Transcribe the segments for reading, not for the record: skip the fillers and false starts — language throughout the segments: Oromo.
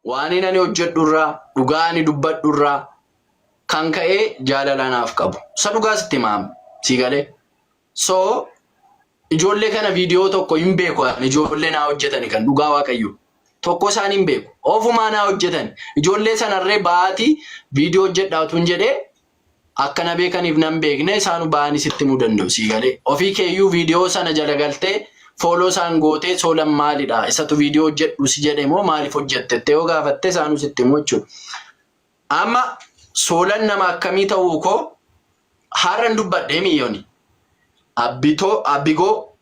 Waan ani hojjedhurraa, dhugaa ani dubbadhurraa kan ka'ee jaalala naaf qabu. Isa dhugaa sitti himaam. Si galee. So ijoollee kana viidiyoo tokko hin beeku ani ijoollee naa hojjetani kan dhugaa Waaqayyo. Tokko isaan hin beeku. Ofumaa naa hojjetan. Ijoollee sanarree ba'aatii viidiyoo hojjedhaa utuun jedhee akka na beekaniif nan beekne isaanu ba'anii sitti himuu danda'u sii galee. Ofii keeyyuu viidiyoo sana jala galtee follow isaan gootee Soolan maalidha isatu viidiyoo hojjedhu si jedhe moo maaliif hojjette jettee yoo gaafatte isaanu sitti himu jechuudha. Amma Soolan nama akkamii ta'uu koo har'an dubbadhee miyyoni. Abbitoo Abbigoo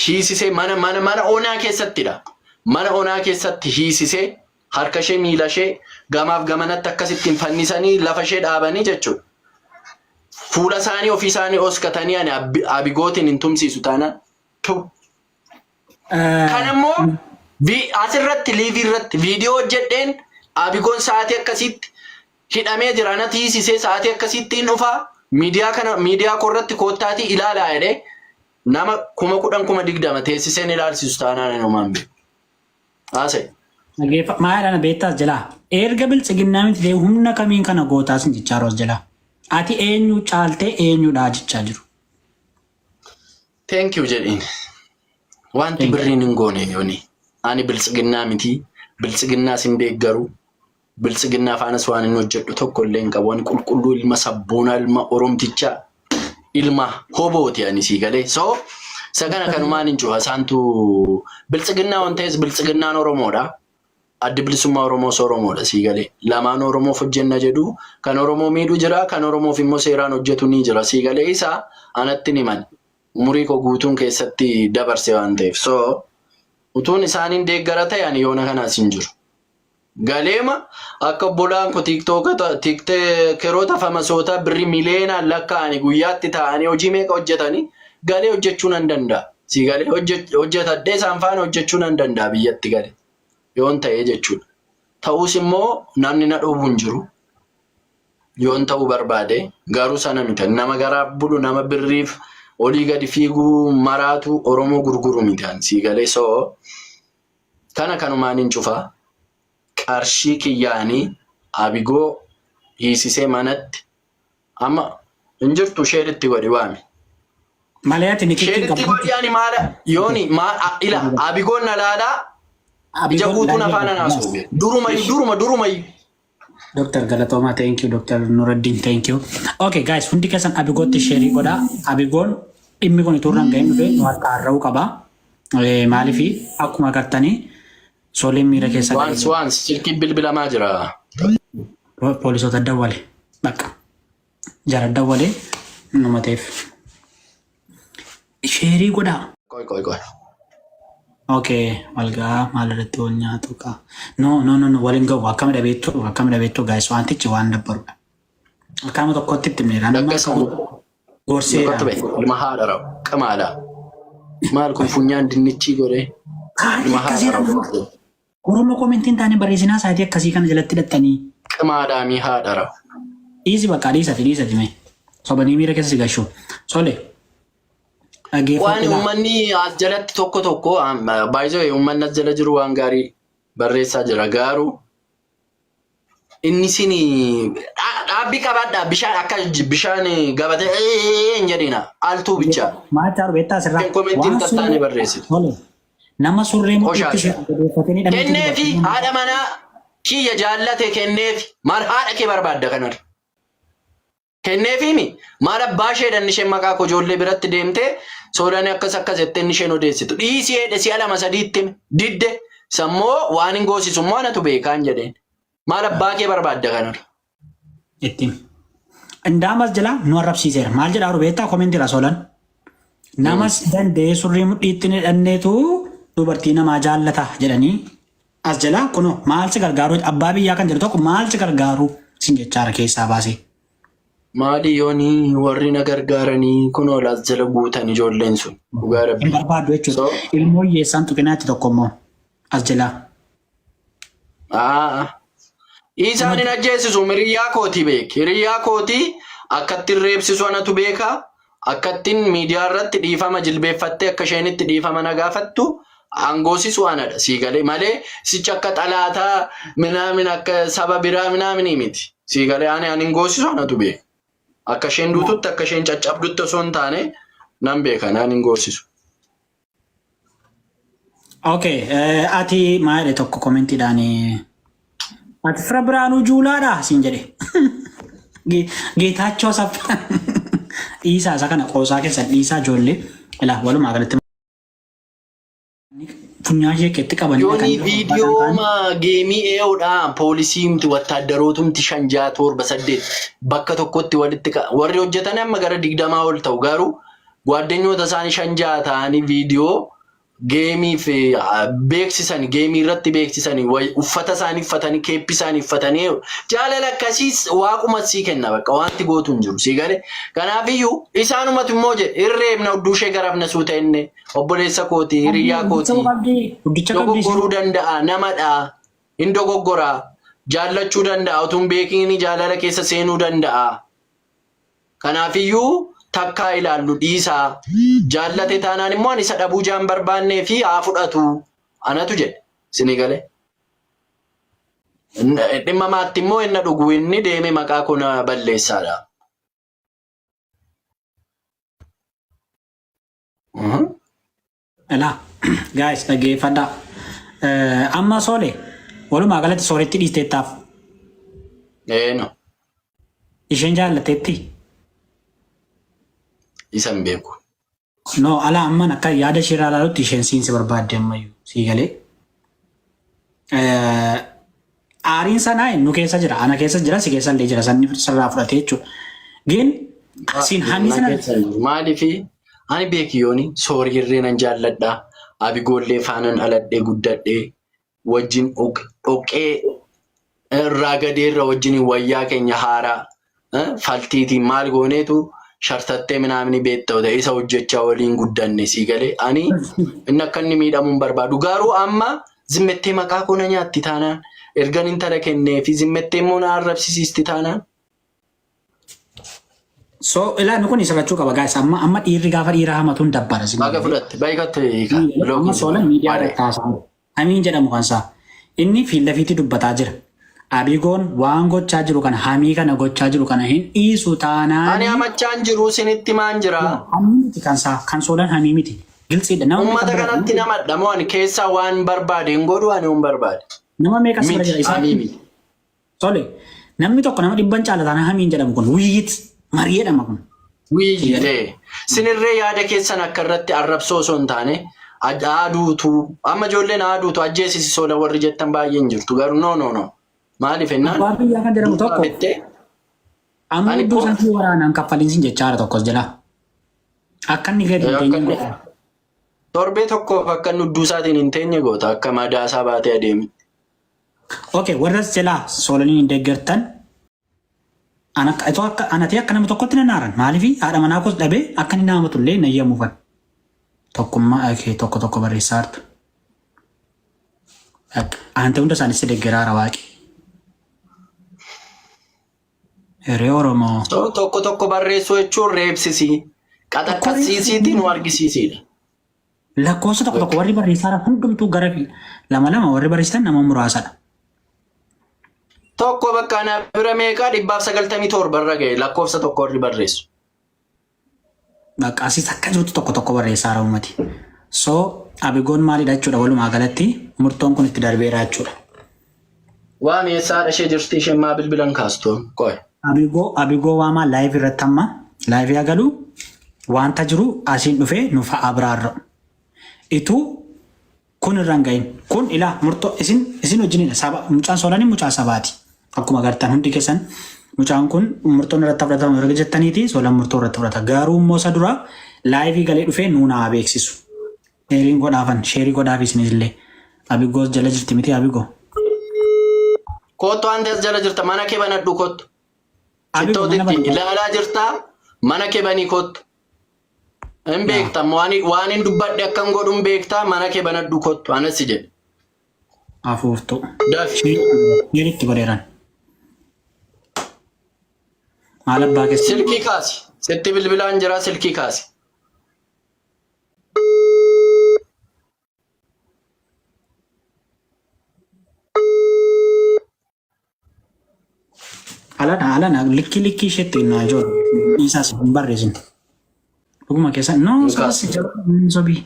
hiisisee mana onaa keessattidha. Mana onaa keessatti hiisisee harka ishee miila ishee gamaaf gamanatti akkasittiin fannisanii lafa ishee dhaabanii jechuudha. Fuula isaanii ofii isaanii oskatanii ani Abigootiin hin tumsiisu taanaan. Tu. Kan immoo asirratti liivii irratti viidiyoo hojjedheen Abigoon sa'aatii akkasiitti hidhamee jira natti hiisisee sa'aatii akkasiitti hin dhufaa miidiyaa kana miidiyaa koo irratti koottaatii ilaalaa jedhee nama 10,000 20,000 teessiseen ilaalsisu taanaan hin homaan beeku. Haasa'e. Dhageeffa maal ana beektaas jalaa. Erga biltsiginnaa miti ta'e humna kamiin kana gootaas hin jechaa jiru as jalaa. Ati eenyu caaltee eenyudha jechaa jiru. Thank you jedhiin. Wanti Thank you. birriin hin goone yooni. Ani biltsiginnaa miti. Biltsiginnaas hin deeggaru. Biltsiginnaa faanas waan hin hojjedhu tokko illee hin qabu. Ani qulqulluu ilma sabboonaa ilma Oromtichaa ilma hobooti ani sii galee. So isa kana kanumaan hin cufa. Isaantu biltsiginnaa waan ta'es biltsiginnaan Oromoodha. Addi Bilisummaa Oromoos Oromoodha sii galee. Lamaan Oromoof hojjenna jedhu kan Oromoo miidhu jira kan Oromoof immoo seeraan hojjetu ni jira sii galee isa anatti hin himan. Umurii koo guutuun keessatti dabarse waan ta'eef. So utuun isaaniin deeggara ta'e ani yoona kanaas hin jiru. Galeema akka obbolaan koo tiikteekeroota famasootaa birrii miliyoonaan lakkaa'anii guyyaatti taa'anii hojii meeqa hojjetanii galee hojjechuu nan danda'a. Si galee hojjetadhee isaan faana hojjechuu nan danda'a biyyatti galee yoon ta'ee jechuudha. Ta'us immoo namni na dhowwu hin jiru. Yoon ta'uu barbaade garuu sana miti. Nama garaaf bulu nama birriif olii gadi fiiguu maraatu Oromoo gurguru miti. Si galee soo kana kanumaan hin cufa. Qarshii kiyyaanii Abigoo hiisisee manatti amma hin jirtu isheen itti godhi waami. Malee ati nikitti Isheen hin itti qabdu. godhi ani maala yooni ila Abigoon na laalaa ija Abigoon guutuun laayivii afaan argatu. anaa duruma duruma duruma Dr. Galatoomaa, thank you. Dr. Nuruddin, thank you. Okay, guys, hundi keessan Abigootti share godhaa. Abigoon dhimmi kun utuu irra hin gahin dhufe nu harkaa harra'uu qaba. Maaliif akkuma agartanii Sooliin miira keessa Waans galee waans silkiin bilbilamaa jira. Poolisoota dawwale. Bakka jara dawwale numa ta'eef. Sheerii godhaa. Qoy qoy qoy. Okay, walgaa maal irratti wal nyaatu kaa. No, no, no, no, waliin ga'u. Akkamidha beektu? Akkamidha beektu guys? Wantichi waan dabbarudha. Akkaama tokkotti itti himneera. Nama Dhaggeessa akka gorseera. Kottu ba'e ilma haadha rawu qamaadha. Maal kun funyaan dinnichii godhee Sa'aatii ilma haadha akkasii rawu. Oromoo commentiin taane barreessinaa sa'aatii akkasii kana jalatti hidhattanii. Qimaadhaamii haadha rawu. Dhiisi bakka dhiisati dhiisati mee. Sobanii miira keessa si gashu. Sole. Waan Dhaggeeffadhu laa. uummanni as jalatti tokko tokko baay'ee uummanni as jala jiru waan gaarii barreessaa jira garuu inni isin dhaabbii qabaadhaa bishaan akka bishaan gabatee hin jedhina altuu bicha. Maal taa'u beektaa asirraa? Commentiin Waan tattaane surree barreessitu. Tole. Nama surree mudhiitti Qoshaasha. jabeeffatanii dhamee Kenneefi haadha manaa kiyya jaallate kenneefi maal haadha kee barbaadda kanarra. Kenneefiimi maal abbaa isheedhan isheen maqaa koo ijoollee biratti deemtee soodaan akkas akkas jettee inni isheen odeessitu. Dhiisii hedhe si'a lama sadiitti hime didde sammoo waan hin goosisu immoo anatu beekaan jedheen. Maal abbaa kee barbaadda kanarra. Ittiin. Indaamas jala nu arrabsiiseera. Maal jedhaa jiru beektaa commentiidha Soolan. Namas danda'ee surrii mudhiitti ni hidhanneetu dubartii namaa jaallata jedhanii as jala kunoo maal si gargaaru abbaa biyyaa kan jedhu tokko maal si gargaaru sin jechaara keessaa baasee. Maali yooni warri na gargaaranii kunoo as jala guutan ijoolleen sun dhugaa Hin rabbii. barbaaddu jechuudha. So Ilmoo hiyyeessaan tuqinaatti tokko immoo as jalaa. Aa. Isaan hin ajjeesisu hiriyyaa kootii beeki. Hiriyyaa kootii akkattiin reebsisu anatu beeka. Akkattiin miidiyaa irratti dhiifama jilbeeffattee akka isheen itti dhiifama na gaafattu Aangoosisu anadha sii galee malee sichi akka xalaataa minaamin akka saba biraa minaaminii miti. Sii galee ani ani hin goosisu anatu beeka. Akka isheen duututti akka isheen caccabdutti osoo hin taane nan beeka naan hin goosisu. Okay, ati maal jedhe tokko komentiidhaan ati fira Biraanuu Juulaadha siin jedhe. Geetaachoo Asaffaa dhiisaa isa kana qoosaa keessan dhiisaa ijoollee ilaa walumaa galatti funyaan ishee keetti qabanii Yoonii dhaqanii viidiyoo ma geemii eeyoodha poolisiimti wattaaddarootumti shan ja'a torba saddeet bakka tokkotti walitti warri hojjetan amma gara 20 ol ta'u garuu Gwaaddenyoota isaanii shan ja'a ta'anii viidiyoo geemiif beeksisan geemii irratti beeksisanii uffata isaanii uffatanii keeppi isaanii uffatanii jaalala akkasiis waaquma sii kenna bakka wanti gootu hin jiru sii gale kanaafiyyuu isaanumatu immoo jedhe hirreebna hudduu ishee garafna suuta inni obboleessa kooti hiriyyaa kooti Guddicha qabdii dogoggoruu danda'a namadha hin dogoggoraa jaallachuu danda'a utuu hin beekiin jaalala keessa seenuu danda'a. Kanaafiyyuu takkaa ilaallu dhiisaa. Jaallate taanaan immoo ani isa dhabuu jaan barbaannee fi haa fudhatu anatu jedhe. Isinii galee. Dhimma maatti immoo inna dhugu inni deemee maqaa koo na balleessaadha. Elaa guys dhaggeeffadhaa. Amma soole walumaa galatti sooretti dhiisteettaaf Eeno isheen jaallateetti. Isa hin beeku. No alaa amman akka yaada ishee irraa ilaalutti isheen siin si barbaadde ammayyuu sii galee. Aariin sanaa nu keessa jira ana keessa jira si keessa illee jira sanni sirraa fudhatee jechuudha. Gin siin hamii sana Maaliifi ani beeki yooni soorii hirree nan jaalladha. Abigoollee faanan dhaladhee guddadhee wajjin dhoqqee irraa gadee irra wajjin wayyaa keenya haaraa faltiitiin maal gooneetu shartattee minaamini beekta ta'e isa hojjechaa waliin guddanne sii galee ani inni akka inni miidhamu hin barbaadu garuu amma zimmettee maqaa koo na nyaatti taanaan ergan intala kennee fi zimmettee immoo na arrabsisiisti taanaan. So ilaa inni kun sirrachuu qaba guys amma amma dhiirri gaafa dhiira hamatuun dabbara si Baga fudhatte baay'ee hiika. Amma soolan miidiyaa irratti haasa'u. Hamiin jedhamu kan isaa. Inni fiillafiitti dubbataa jira. Abigoon waan gochaa jiru kana hamii kana gochaa jiru kana hin dhiisu taanaan. Ani hamachaan jiru isinitti maan jira. Hamii miti kan isaa kan soolan hamii miti. Giltsiidha. Nama meeqa Uummata bira kanatti namadha moo ani keessaa waan barbaade hin godhu ani hin barbaade. Nama meeqa si bira Miti jira isaa. hamii miti. Tole namni tokko nama dhibban caala taanaan hamiin jedhamu kun wuyyit marii jedhama kun. Wiyyitee. Sinirree yaada keessan akka irratti arrabsoo osoo hin taane aaduutu amma ijoolleen aaduutu ajjeesisi soola warri jettan baay'een jirtu garuu no no no maaliif jennaan Abbaa biyyaa kan jedhamu duukaa tokko fittee amma ani iddoo koo sanatti waraanaan kaffaliinsin jechaara tokkos jala. Akka inni gadi hin akka teenye inni godha. torbee tokkoof akka inni hudduu isaatiin hin teenye goota akka madaa isaa baatee adeeme. Okay, warra silaa soolaniin hin deeggartan an akka itoo akka anatee akka nama tokkotti nan aaran maaliif haadha manaa koos dhabee akka inni nama hamatu illee hin ayyamuufan. Tokkummaa okay, tokko tokko barreessaa jirtu. Aante hunda isaanis si deeggaraara waaqi. Hiree Oromoo. So, tokko tokko barreessuu jechuun reebsisii qaxaqqassiisiitii nu argisiisiidha. Lakkoofsa tokko tokko warri barreessaa hundumtuu gara lama lama warri barreessitan nama muraasadha. Tokko bakka ana bira meeqaa 197 irra ga'e lakkoofsa tokko warri barreessu. Bakka asiis akka jirutti tokko tokko barreessaa jira uummati. So abigoon maalidha jechuudha walumaa galatti murtoon kun itti darbeera jechuudha. Waa meessaadha ishee jirti isheen maa bilbilan kaastu qoy. Abigoo abigoo waamaa live irratti amma live haa galu wanta jiru asiin dhufee nuuf haa abraarra'u. Ituu kun irra hin gahin kun ilaa murtoo isin isin wajjinidha saba mucaan soolanii mucaa sabaati. Akkuma agartan hundi keessan mucaan kun murtoon irratti fudhatamu erga jettaniiti soolan murtoo irratti fudhata. Garuu immoo isa dura live galee dhufee nuun haa beeksisu. Sheeriin godhaafan sheerii godhaaf isinillee. Abigoos jala jirti miti Abigoo. Kottu anti as jala jirta mana kee banadhu kottu. Abigoo mana Sittootitti banadhu. ilaalaa jirta mana kee banii kottu. Hin beekta waan hin dubbadhe akkan godhu hin beekta mana kee banadhu kottu anas si jedhe. Afuuftuu. Dafi. Sheerii itti godheeran. Maal abbaa keessa. Silkii kaasi. Sitti bilbilaan jira silkii kaasi. Haala haala likkii likkii isheetti naa ijoollee dhiisaas hin barreessin. Dhuguma keessa no Mukaas. sobas hin sobii.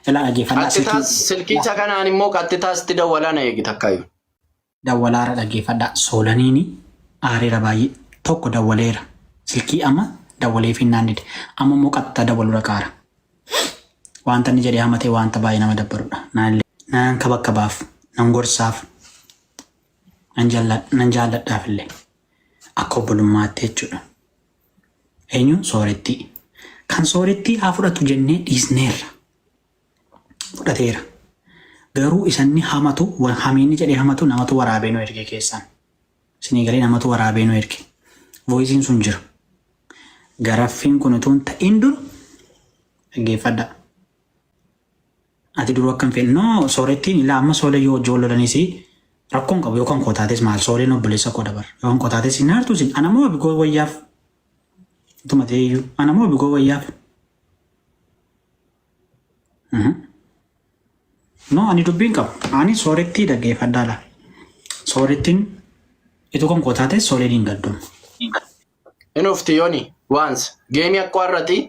Ilaa dhaggeeffadhaa Qaxxitaas silkii silkii isa kanaan immoo qaxxitaasitti dawwalaa na eegi takkaayyuu. Dawwalaara dhaggeeffadhaa. Soolaniini aareera baay'ee. Tokko dawwaleera. Silkii amma dawwalee finnaan dide. Amma immoo qaxxitaa dawwaluu dhaqaara. Wanta inni jedhee hamatee wanta baay'ee nama dabbarudha. Naan kabakkabaaf, nan gorsaaf, nan jaalladhaaf illee. Akka obbolummaatti jechuudha. Eenyu soorettii. Kan soorettii haa fudhatu jennee dhiisneerra. Fudhateera. Garuu isanni hamatu, hamiinni jedhee hamatu namatu waraabee nu erge keessaan. Isinii galee namatu waraabee nu erge. Voiceiin sun jira. Garaffiin kun utuu hin ta'in dura dhaggeeffadhaa. Ati duruu akkam fedhe no soorettiin ilaa amma soolee yoo hojii wal lolanis rakkoon qabu yookaan koo taates maal sooleen obboleessa koo dabar yookaan koo taates hin aartu isin anamoo abigoo wayyaaf utuma ta'e iyyuu anamoo abigoo wayyaaf. No ani dubbiin qabu ani soorettii dhaggeeffadhaa laa soorettiin itu kan koo taates sooleen hin gadduun. Hin ufti yooni waans geemii akka warrati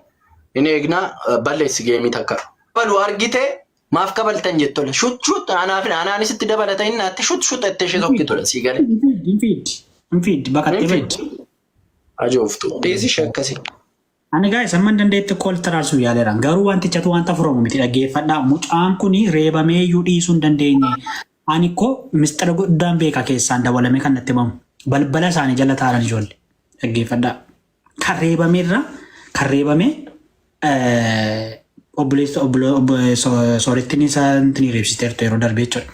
hin eegna balleessi geemii takka. Balu argite maaf kabaltan jettola shut shut anaaf anaanis itti dabalata inni naatti shut shut ettee ishee tokkitudha sii galee. Hin fiiddi hin fiiddi baqattee Hin baddi. fiiddi. Ajooftu. Dhiisi ishee akkasii. Ani guys amma dandeetti kool taraarsuu yaaleera. Garuu wantichatu wanta furamu miti dhaggeeffadhaa. Mucaan kun reebamee iyyuu dhiisuu hin dandeenye. Ani koo mistira guddaan beeka keessaan dabalamee kan natti himamu. Balbala isaanii jala taa'an ijoollee. Dhaggeeffadhaa. Kan reebameerra kan reebame obboleessa soorettiin isaa ni reebsiteertu yeroo darbe jechuudha.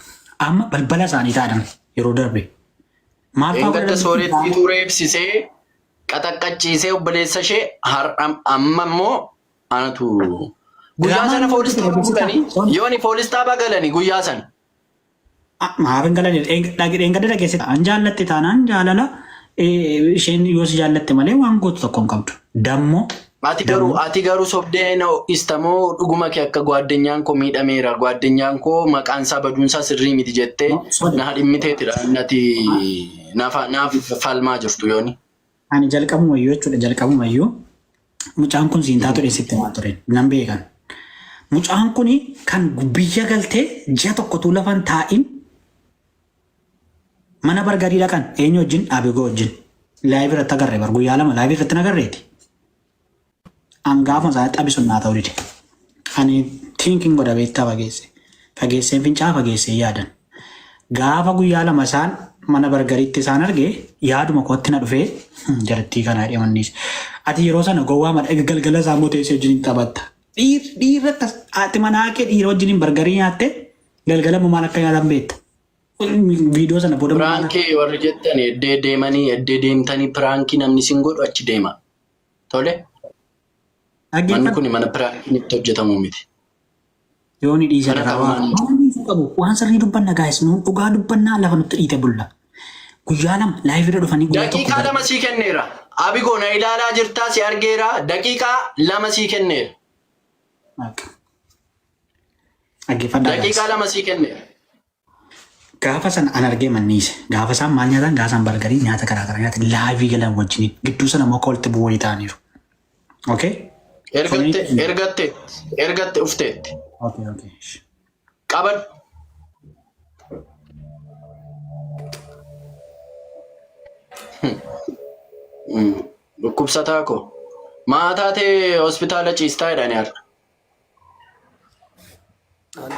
Amma balbala isaanii taa'an yeroo darbe. Maal fa'aa Eengadda godhan? soorettiitu reebsisee qaxaqqachiisee obboleessa ishee har'a amma immoo anatu guyyaa Diraamaan sana poolis inni xaabaa hojjetu galanii yooni poolis xaabaa galanii guyyaa sana. Maaf hin galan dheengadda dhageesse. An jaallatte taanaan jaalala isheen yoo si jaallatte malee waan gootu tokko hin qabdu. Dammoo Ati garuu sobdee na ho'istamoo dhuguma kee akka gwaaddenyaan koo miidhameera gwaaddenyaan koo maqaan isaa baduunsaa sirrii miti jettee Sorry. Na dhimmiteetidha nati naaf falmaa jirtu yooni. Ani jalqabumayyuu jechuudha jalqabumayyuu mucaan kun siin taatu dheessitti himaa ture nan beekan. Mucaan kun kan biyya galtee ji'a tokkotuu lafan taa'in mana bargarii dhaqan eenyu wajjin Abigoo wajjin live irratti agarre bar guyyaa 2 live irratti nagarreeti. An gaafuma isaa xabi sun naa ta'uu dide. Ani thinking godha beektaa fageesse. Fageesseen fincaa fageessee yaadan. Gaafa guyyaa 2 isaan mana bargariitti isaan arge yaaduma kootti na dhufee jarattii kanaa jedhee manniis. Ati yeroo sana gowwaa mala galgala isaa immoo teessee wajjin hin taphatta. Dhiirra akkas haati manaa kee dhiira wajjin hin bargarii nyaatte galgala immoo maal akka nyaatan beekta. Viidiyoo sana booda maal Piraankii warri jettan eddee deemanii eddee deemtanii piraankii namni isin godhu achi deema. Tole manni dhaggeeffadhu. kun mana piraankiin itti hojjetamu miti. Yoo ni dhiisa Kana irraa waan qabumaan waan dhiisuu qabu waan sirrii dubbanna gaayis nuun dhugaa dubbannaa lafa nutti dhiite bulla. Guyyaa 2 live irra dhufanii guyyaa tokko Daqiiqaa gara 2 sii kenneera. Abigoo na ilaalaa jirtaa si argeera. Daqiiqaa 2 sii kenneera. Dhaggeeffadhaa guys. Daqiiqaa 2 sii kenneera. Gaafa sana an argee manniise. Gaafa isaan maal nyaatan gaafa isaan bargarii nyaata garaa garaa nyaatan live galan wajjiniin gidduu sana immoo akka walitti bu'uu wayii ta'aniiru. Okay? Ergatte ergatte ergatte ufteetti. Okay. Qabadhu. Dhukkubsataa koo. Maataa ta'e hospitaala ciistaa jedhani har'a.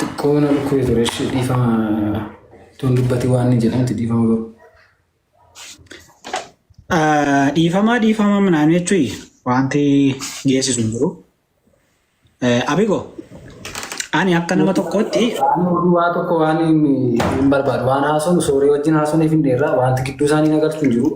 Xiqqoo na dhukkubee ture ishee dhiifama tun dubbati waan inni jedhamti dhiifama garuu. Dhiifama dhiifama minaan jechuun wanti geessisu hin jiru. Abigo ani akka nama tokkootti Ani oduu waa tokko waan hin barbaadu waan haasofnu sooree wajjin haasofneef hin dheerraa wanti gidduu isaanii na galchu hin jiru.